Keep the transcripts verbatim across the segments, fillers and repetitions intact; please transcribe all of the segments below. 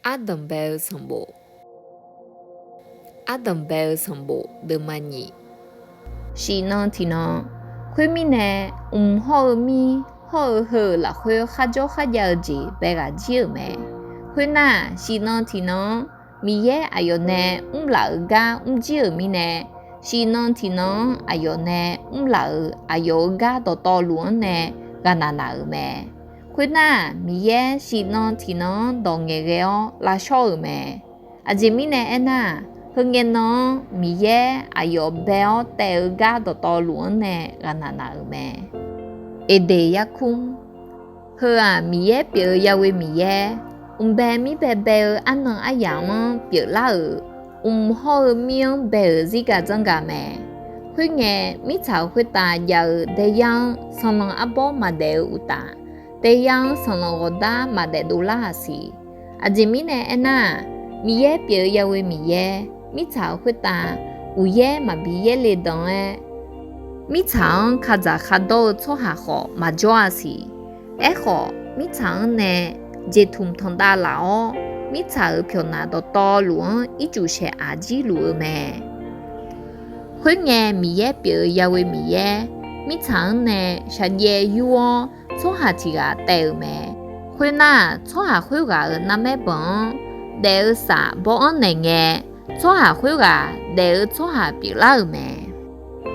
Ardanqbae-eu sanqbof. Ardanqbae-eu sanqbof deuvma nyiq. Shif nan tiqnan, khoermirnae, mq hawr-eu mir hawr-eu heu-euq lafkhoer kharjawr kharjav-eu jeq bae ghaq jir-euq mae. Khoernar, shif nan tiqnan-anr Miqyaer aqyawf nae mrlaf-euq gar mrjir-euq mirnae, shif nan tiqnan-anr aqyawf nae mrlaf-euq aqyawf-euq gar dawqtawvluf-anr nae ghaqnaq naq-euq mae. Khoernar, Miqyaer shif nan tiqnan-anr dawq ngaeqghae-awr lavshawr-euq mae. Aqjeq mirnae aernar, heu ngae nan-anr Miqyaer aqyawf bae-awr taev-eu gar dawqtawvluf-anr nae ghaqnaq naq-euq mae. Eqdeq yarkmr. Heu-aq, Miqyaer pyeuf-eu Yawe Miqyaer, mqbae mirbae bae-eu arnan aryamq-anr pyeuflar-euq, mq hawr-eu mir-anr bae-euq zirgaq dzanrgaq mae. Khoerngae, mirtsaq khoertav jav-eu daeyar-anr sanqlanq arbawr maqdaef-eu uqtaf, daeyar-anr sanqlanq ghawqdar maqdaef dovlar-aq siq. Aqjeq mirnae aernar-aq, Miqyaer pyeuf-eu Yawe Miqyaer, mirtsaq khoertav uqyaer maqbi yaerle dan-aer, mirtsaq-anr kadzaq kardawr-eu tsawrhaq khawf maqjawr-a siq. Aerkhawf, mirtsaq-anr nae jeqtmq tanqdav laf-awr, mirtsaq-euq pyawqnaq dawqtawvluf-anr ircuf shaeq aq jir luf-eu mae. Khoerngae, Miqyaer pyeuf-eu Yawe Miqyaer, mirtsaq-anr nae shaqjaev yur-awr tsawrhaq tiq ghaq taev-euq mae. Khoernar, tsawrhaq khoerghaq-euq narmaer banq-anr daef-eu saf bawr-anr naeqngae, tsawrhaq khoerghaq daef-eu tsawrhaq pyeuflar-euq mae.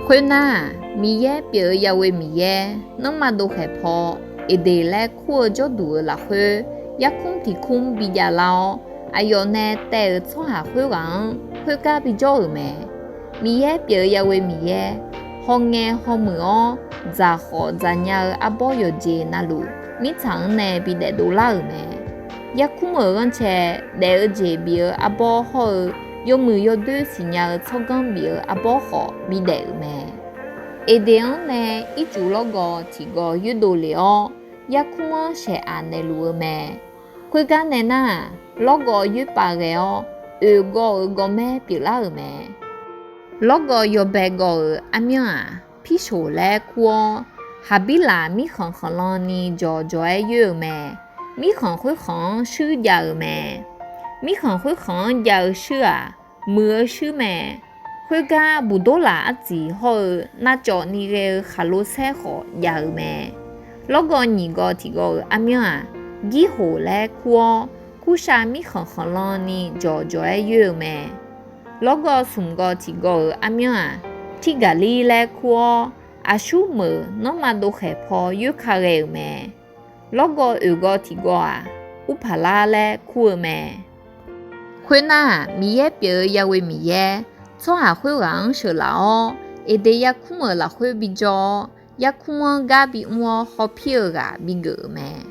Khoernar, Miqyaer pyeuf-eu Yawe Miqyaer, nanrma dovkhaeq paw Eqdeq laer kur-eu jawrduq-euq lafkhoer yarkmr tiq kmr bijav lar-awr, aqyawf nae taev-euq tsawrhaq khoerghaq-anr khoergar bijawr-euq mae. Miqyaer pyeuf-eu Yawe Miqyaer, hawngae hawmuiq-awr dzaq khawf dzaqnya-eu arbawr yawqjeq navluf, mirtsaq-anr nae bidaef dovlar-euq mae. Yarkmr-euq ghanrcae, daef-eu jeq bif-eu arbawr hawr-eu, yawmuiq yawdoer siqnya-eu tsawrganr bif-eu arbawr khawf bidaef-euq mae. Eqdeq-anr nae ircuf lawrgawv tiqgawv yoerdov lef-awr, yarkmr-anr shaeq aq naeqluf-eu mae. Khoergar nae nar-aq, lawrgawv yoerpav ghae-awr, oeq gawv-euq gawrmaer pyeuflar-euq mae. Lawrgawv yawbae gawv-euq armyanr-aq, Pirsoq laer kur-awr, Haqbirlaq mirkhanq khanqlan ni jawqjawq-aer yoer-eu mae. Mirkhanq khoerkhanq-anr shuir jav-euq mae. Mirkhanq khoerkhanq-anr jav-eu shuir-aq, muiq-eu shuir mae. Khoergar, Buqdorlaq artsiq hawr-eu navcawv ni ghae-eu khaqlo saer khawf jav-euq mae. Lawrgawv nyiq gawv tiqgawv-euq armyanr-aq, Girhoq laer kur-awr, Kurshav mirkhanq khanqlan ni jawqjawq-aer yoer-eu mae. Lawrgawv smq gawv tiqgawv-euq armyanr-aq, Tirgaqlir laer kur-awr, aqsur meuq nanrma dovkhaeq paw yoerka ghae-euq mae. Lawrgawv oeq gawv tiqgawv-aq, Urpaqlar laer kur-eu mae. Khoernar, Miqyaer pyeuf-eu Yawe Miqyaer, tsawrhaq khoerghaq-anr sheuqlaf-awr, Eqdeq yarkmr-euq lafkhoer bijawr-awr, yarkmr-anr gar bimr-awr hawpir-eu ghaq bigeuf-euq mae.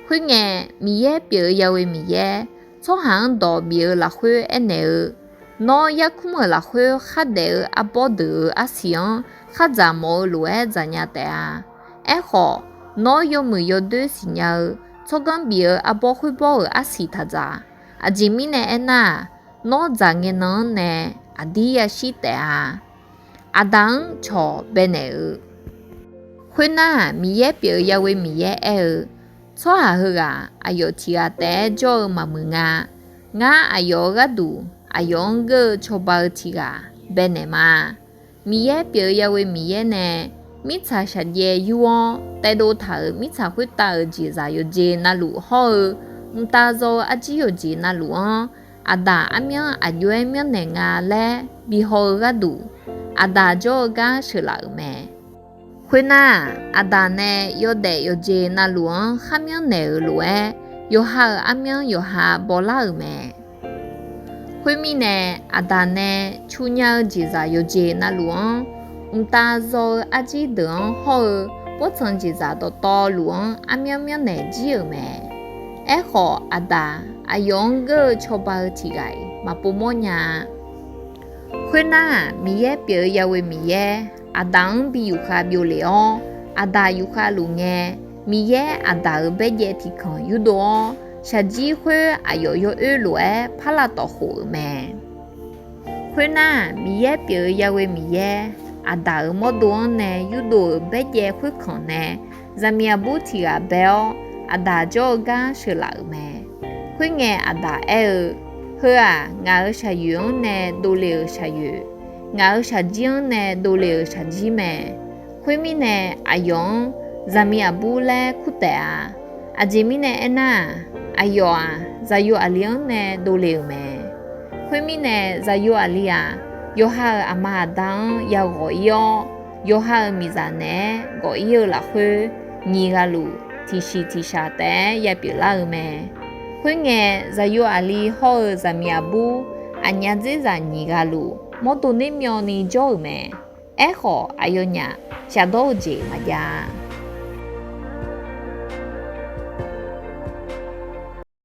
Khoerngae, Miqyaer pyeuf-eu Yawe Miqyaer, tsawrhaq-anr dawq bif-eu lafkhoer aernaeq-eu, Nawr yarkmr-euq lafkhoer khardaef-eu arbawr deuq-euq arsiq-anr khardzaq mawf-eu lof-aer dzaqnya taef-a. Aerkhawf, nawr yawmuiq yawdoer siqnya-eu tsawrganr bif-eu arbawr khoerbawr-euq arsiq taqdzaq. Aqjeq mirnae aernar-aq, nawr dzaq ngae nan-anr nae aqdir yashir taef-a. Aqdaq-anr cawq baenaeq-eu. Khoernar, Miqyaer pyeuf-eu Yawe Miqyaer aer-eu, Tsawrhaq heughaq aqyawf tiq ghaq taef-aer jawr-eu maqmuiq nga. Ngar aqyawf-euq gharduq aqyawf-anr geur-eu cawba-eu tiq ghaq baenaeq ma. Miqyaer pyeuf-eu Yawe Miqyaer nae mirtsaq shaqjaev yur-awr taedov taq-euq mirtsaq khoertav-euq jeqzaq yawqjeq navluf hawr-eu, mqtav zaw-eu arjir yawqjeq navluf-anr, Aqdaq armyanr aqjox-aer myanrnaeq nga laer bihaw-eu gharduq, Aqdaq jawr-eu gar sheuqlaf-euq mae. Khoernar, Aqdaq nae yawdaef yawqjeq navluf-anr khar myanrnaeq-euq lof-aer, yawqha-euq armyanr yawqha bawlar-euq mae. Khoermirnae, Aqdaq nae cu nya-eu jeqzaq yawqjeq navluf-anr, mqtav zaw-eu arjir deuq-anr hawr-eu, bawrtsanq jeqzaq dawqtawvluf-anr armyanr myanrnaeq jir-euq mae. Aerkhawf, Aqdaq aqyawf-anr geur-eu cawba-eu tiq ghaq-iq maqpov mawr nya-a. Khoernar-aq, Miqyaer pyeuf-eu Yawe Miqyaer, Aqdaq-anr bi yufkhav byovlef-awr, Aqdaq yufkhav luf ngae, Miqyaer Aqdaq-euq baerjaev tiqkanq yurdov-awr, shaqjir khoer aqyawf yawoer lof-aer par lavtawf khof-euq mae. Khoernar, Miqyaer pyeuf-eu Yawe Miqyaer, Aqdaq-euq mawrdo-anr nae yurdov-euq baerjaev khoerkanq nae zaqmiq aqbur tiq ghaq bae-awr, Aqdaq jawr-eu gar sheuqlaf-euq mae. Khoerngae, aqdaq aer-eu, Heu-aq, ngaq-euq shaqyoeq-anr nae dovle-euq shaqyoeq, ngaq-euq shaqjir-anr nae dovle-euq shaqjir mae. Khoermirnae, aqyawf-anr zaqmiq aqbur laer kur taef-a. Aqjeq mirnae aernar-aq, aqyawf-aq, zaqyo aqli-anr nae dovle-euq mae. Khoermirnae, zaqyo aqli-aq, yawqha-euq aqma aqda-anr yaghawq ir-awr, yawqha-euq miqzaq naeq-aer gawq ir-eu lafkhoer, nyiq ghaq luf tiqshiq tiqshaq taef-aer yapyeuf lar-eu mae. Khoerngae, zaqyo aqli hawr-eu zaqmiq aqbur aqnyaf dzerzaq nyiq ghaq luf mawrdo nermyawvni jawr-euq mae. Aerkhawf, aqyawfnyaf shafdawr-eu jeq maqjav-a.